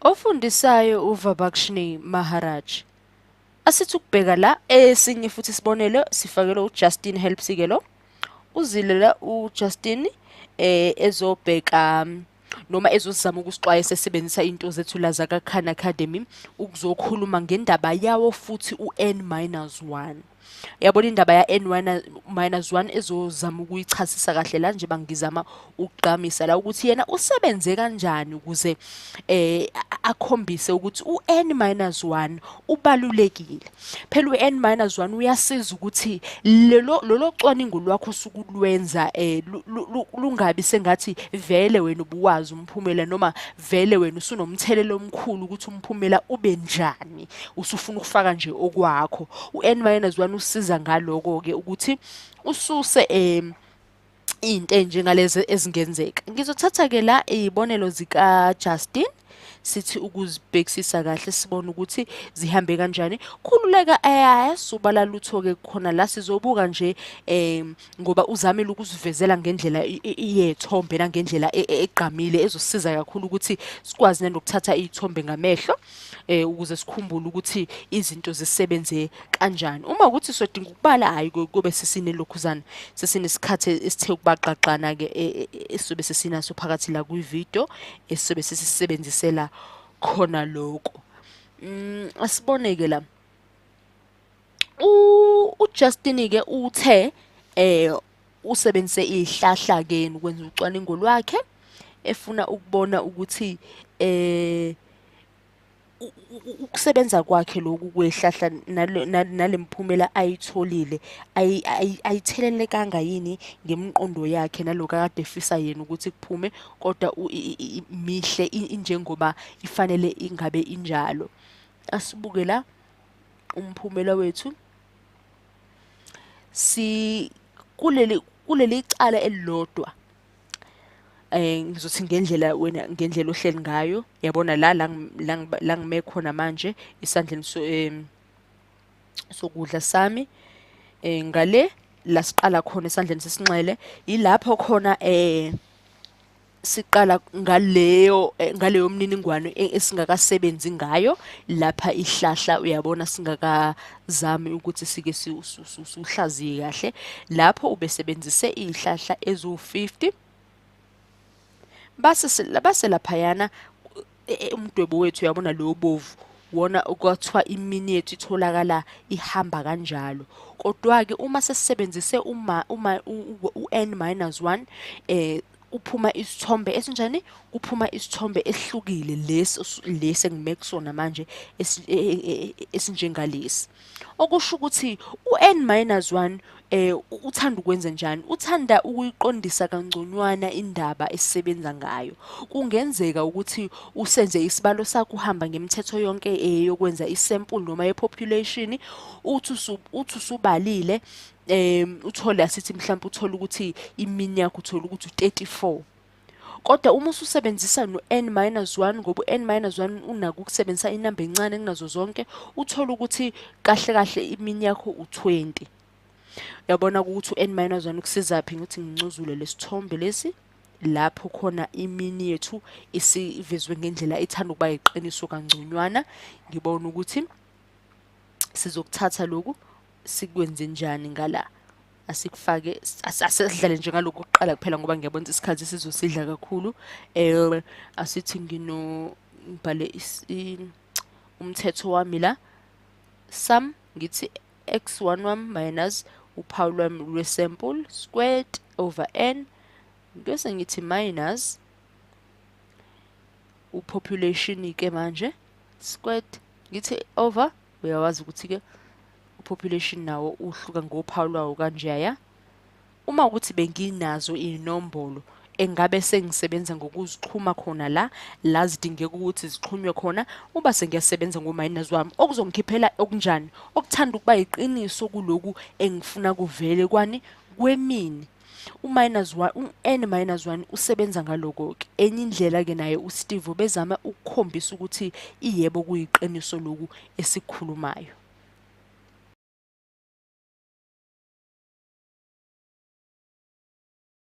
Ofundisayo uVabakshnee Maharaj. Asithi ukubheka la esinye futhi isibonelo sifakelwe uJustin Helps-ke lo. Uzile la uJustin ezobheka noma ezozama ukusixwayisa esebenzisa into zethu la zaka Khan Academy ukuzokhuluma ngendaba yawo futhi u-N minus 1. Yabona indaba ya N minus 1 ezozama ukuyichasisa kahle la nje bangizama ukugqamisa la ukuthi yena usebenze kanjani ukuze akhombise ukuthi u-N minus 1 ubalulekile. Phela u-N minus 1 uyasiza ukuthi lolo cwaningo lwakho osukulwenza lungabi sengathi vele wena ubuwazi umphumela noma vele wena usunomthelela omkhulu ukuthi umphumela ube njani, usufuna ukufaka nje okwakho. U-N minus 1 usiza ngaloko-ke ukuthi ususe into enjengalezi ezingenzeka. Ngizothatha-ke la iy'bonelo zika-Justin, sithi ukuzibhekisisa kahle sibone ukuthi zihambe kanjani. Khululeka, ayasubala lutho-ke khona la, sizobuka nje ngoba uzamile ukusivezela ngendlela yethombe nangendlela egqamile ezosiza kakhulu ukuthi sikwazi nanokuthatha iy'thombe ngamehlo ukuze sikhumbule ukuthi izinto zisebenze kanjani. Uma ukuthi sodinga ukubala, hhayi kube sesinelokhuzana, sesinesikhathi esithe ukubaqaqana-ke esizobe sesinaso phakathi la kwividiyo esizobe sesisebenzisela khona lokho. Asibone-ke la. uJustin-ke uthe usebenzise izihlahla-ke ukwenza ucwaningo lwakhe, efuna ukubona ukuthi ukusebenza kwakhe lokhu kwehlahla nalemphumela ayitholile ayithelelekanga yini ngemiqondo yakhe nalokhu akade efisa yena ukuthi kuphume, kodwa mihle injengoba ifanele ingabe injalo. Asibuke la umphumela wethu. Si kuleli cala elilodwa, ngizothi ngendlela wena ngendlela ohleli ngayo, yabona la la ngime khona manje esandleni sokudla sami, ngale la siqala khona esandleni sesinxele, ilapho khona siqala ngaleyo mniningwane esingakasebenzi ngayo lapha ihlahla, uyabona singakazami ukuthi sike siuhlaziye kahle. Lapho ubesebenzise izihlahla eziwu-50, base laphayana umdwebo wethu, uyabona lo bovu wona okwathiwa imini yethu itholakala ihamba kanjalo. Kodwa-ke uma sesisebenzise uma u-N minus 1 kuphuma isithombe esinjani? Kuphuma isithombe esihlukile lesi engime kusona manje esinjengalesi. Okusho ukuthi u-N minus 1 uthanda ukwenza njani? Uthanda ukuyiqondisa kangconywana indaba esisebenza ngayo. Kungenzeka ukuthi usenze isibalo sakho uhamba ngemithetho yonke yokwenza isample noma ye-population, uthi usubalile uthole asithi mhlawumbe uthole ukuthi imini yakho uthole ukuthi u-34. Kodwa uma ususebenzisa no-N minus 1, ngoba u-N minus 1 unako ukusebenzisa inamba encane kunazo zonke, uthole ukuthi kahle kahle imini yakho u-20. Uyabona ukuthi u-N minus 1 ukusizaphi? Ngithi ngincuzule lesithombe lesi lapho khona imini yethu isivezwe ngendlela ethanda ukuba yiqiniso kangconywana. Ngibona ukuthi sizokuthatha lokhu sikwenze njani ngala. Asikufake, asidlale nje ngalokhu kuqala kuphela ngoba ngiyabona ukuthi isikhathi sizosidla kakhulu. Asithi ngibhale umthetho wami la, sum ngithi x1 wami minus uphawu lwami lwe-sample squared over n, bese ngithi minus upopulation ke manje squared, ngithi over, uyawazi ukuthi ke population nawo uhluka ngophawu lwawo kanjeya. Uma ukuthi benginazo inombolo engabe sengisebenza ngokuzixhuma khona la zidingeka ukuthi zixhunywe khona, uba sengiyasebenza ngo-minus wami okuzongikhiphela okunjani, okuthanda ukuba yiqiniso kuloku engifuna kuvele kwani kwemini. U-minus 1, u-N minus 1 usebenza ngaloko-ke. Enye indlela-ke naye uSteve ubezama ukukhombisa ukuthi iyebo kuyiqiniso loku esikhulumayo.